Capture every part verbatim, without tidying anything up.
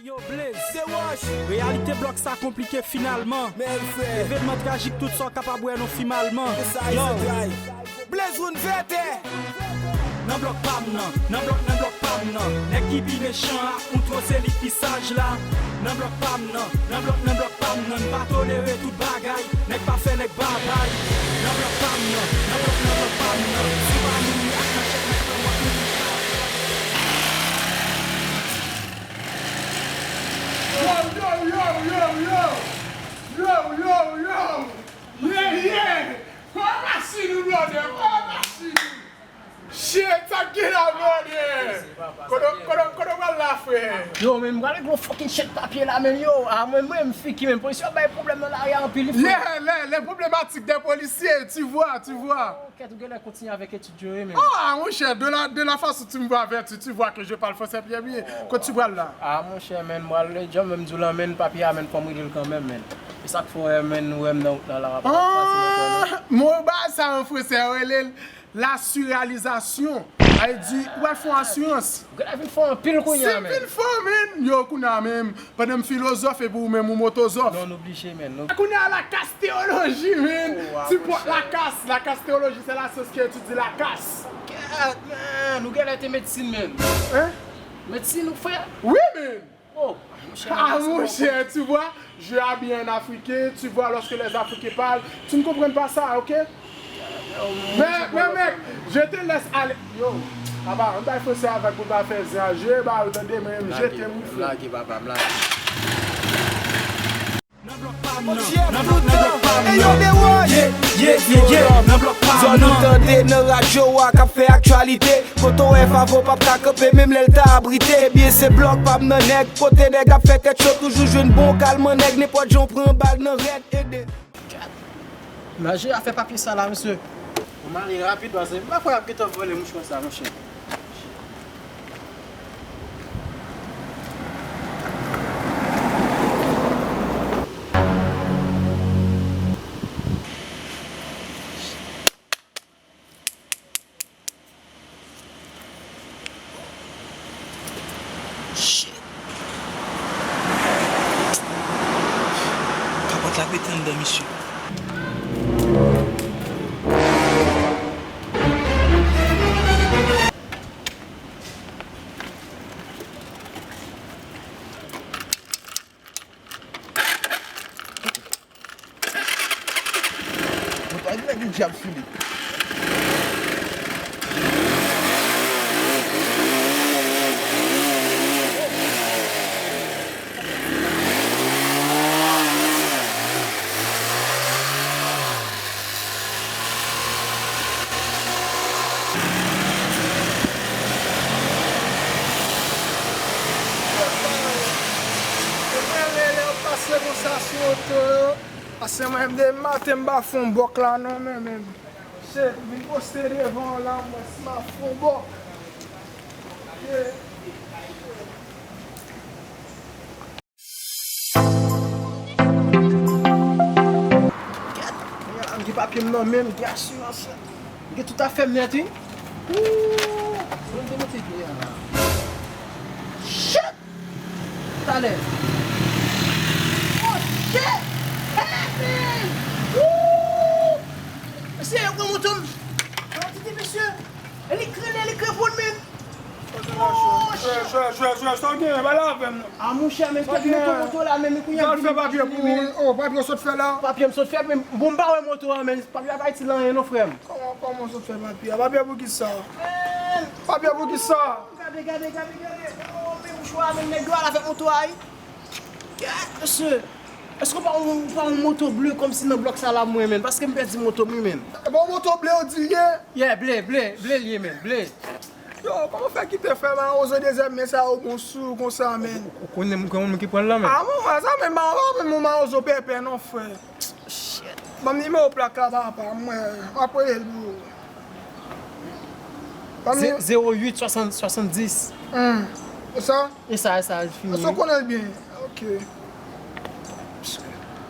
Yo, Blaze. Reyalite blòk sa konplike finalman. Evènman trajik tout sa w kapab wè nan fim alman. Yo. Blaze One vètè. Nan blòk pa m nan, nan blòk, nan blòk pa m nan. Nèg ki pi mechan ak kontwo se li ki saj la. Nan blòk pa m nan, nan blòk, nan blòk pa m nan. N pa tolere tout bagay, nèg pa fè nèg babay. Nan blòk pa m nan, nan blòk, nan blòk pa m nan. Si w pa mouri ak manchèt, nèg lan w ap mouri. Yo, yo, yo, yo, yo! Yo, yo, yo! Yeah, yeah! Kò masin ou blòdè, kò masin ou! Shit, sa k gen la blòdè? Kote, kote, kote w pral la, frè? Yo, men m pral regle yon fucking shit papye la, men yo, a mwen, mwen, m fiki, men polisye yo bay pwoblèm nan lari a anpil, li fè. Yeah, les, les problématiques des policiers, tu vois, tu vois. Kèt, ou genlè kontinye avèk etid yo, wi, men. Ah, mon cher, de la, de la façon tu me vois vêtu, tu vois que je parle français bien, bien. Kote tu pral la? Ah, mon cher, men, m pral, jan menm di w lan, men, papye a, men, fò m regle l kanmenm, men. E sa k fè, men, ou wè m nan wout la, la, pase nan kò, men. Ah, mo ba sa an fransè, yo rele l lasuralizasyon. Sa vle di, ou pral fè yon asirans. Ou genlè vin fò anpil kounye a, men. Si m vin fò, men, yo, kounye a menm, pandan m filozòf epi ou menm ou motozòf. Non, nou oblije, men. Kounye a, lakas teyoloji, men. Oh, ti pòt lakas, lakas teyoloji, se lasyans ki etidye lakas. Kèt, men, ou genlè te medsin, men. Hein? Medsin ou fè? Wi, men. Oh, monchè, ah, monchè, tu vois, je habille en africain, tu vois, lorsque les Africains parlent, tu ne comprends pas ça, ok? Mais, mais, mec, je te laisse aller. Yo, papa, ann bay fransè avèk ou pa fè zen a, je ba ou tande, men je t'aime, wi, frè. Lage, papa, m lage. Nan blòk pa m nan, nan blòk, nan blòk pa m nan. Yeah, yeah, yeah, yeah, nan blòk pa m nan. Zòn ou tande nan radyo a k ap fè aktyalite. Kote w wè Favo p ap ka kanpe menm lè l ta abrite. Ebyen se blòk pa m nan nèg. Kote nèg ap fè tèt cho toujou jwenn bon kalman nèg. Nenpòt jan w pran bal nan rèd ede. Maje afè papye sa la, mesye. Bon, m ale rapid, paske m pa kwè y ap gentan vòlè mouchwa sa, monchè. Shit. Kapòt la pete anndan, mesye. Mwen pa gen nèg diab sou li. Mwen rele yo pase konsa sou oto yo. Paske mwen menm demen maten m pa fon bòk la non, men menm. Shit, vin poste devan w la, mwen si m ap fon bòk. Yeah. Gad, m gen papye m nan men m, gen asirans la. M gen tout afè m nèt, wi. Ooh, mwen te mete byen la. Shit! Talè. Oh, shit! Hey, man! Ooh! Mesye, yo pran moto m. Yo tire, mesye. E li krele, li kreponn, men. Oh, shit! Jwè, jwè, jwè, jwè, sa w genyen, pale avè m non. A, monchè, men, kèk moto, moto la, men, men kounye a. Sa l fè papye pou ou? Oh, papye w sot fè la? Papye m sot fè, men, bon, m pa wè moto a, men, papye a pa itil anyen non, frè m. Kòman, kòman w sot fè papye a? Papye pou kisa? Papye pou kisa? Gade, gade, gade, gade. Oh, men mouchwa, men nèg yo al avèk moto a, wi. Gad, mesye. Èske w pa yon, w pa yon moto ble kòmsi nan blòk sa la, mwen, men? Paske m pèdi moto m, wi, men. E pa yon moto ble w di l ye? Yeah, ble, ble, ble l ye, men, ble. Yo, kòman w fè kite fè mawozo dezyèm men sa yo bon sou ou konsa, men? Ou konnen m gen moun ki pran l lan, men. A, mwen wè sa, men m pa, pa menm yon mawozo pèpè non, frè. Shit. Ban m nimewo plak la, papa, mwen, m ap rele l pou ou. Ban m ni- Ze-, zewo uit swasant, swasanndis. Hmm. E sa? E sa, e sa, l fini. Èske w konnen l byen? Ok.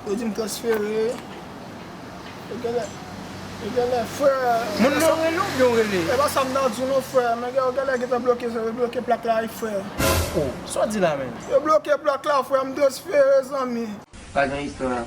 Yo di m transfere. Yo genlè, yo genlè, frè. Moun nan rele w oubyen w rele? E pa sa m nan di w non, frè. Men yo genlè gentan bloke, bloke plak la, wi, frè. Oh, sa w di la menm? Yo bloke blòk la, frè m, transfere, zanmi. Pa gen istwa.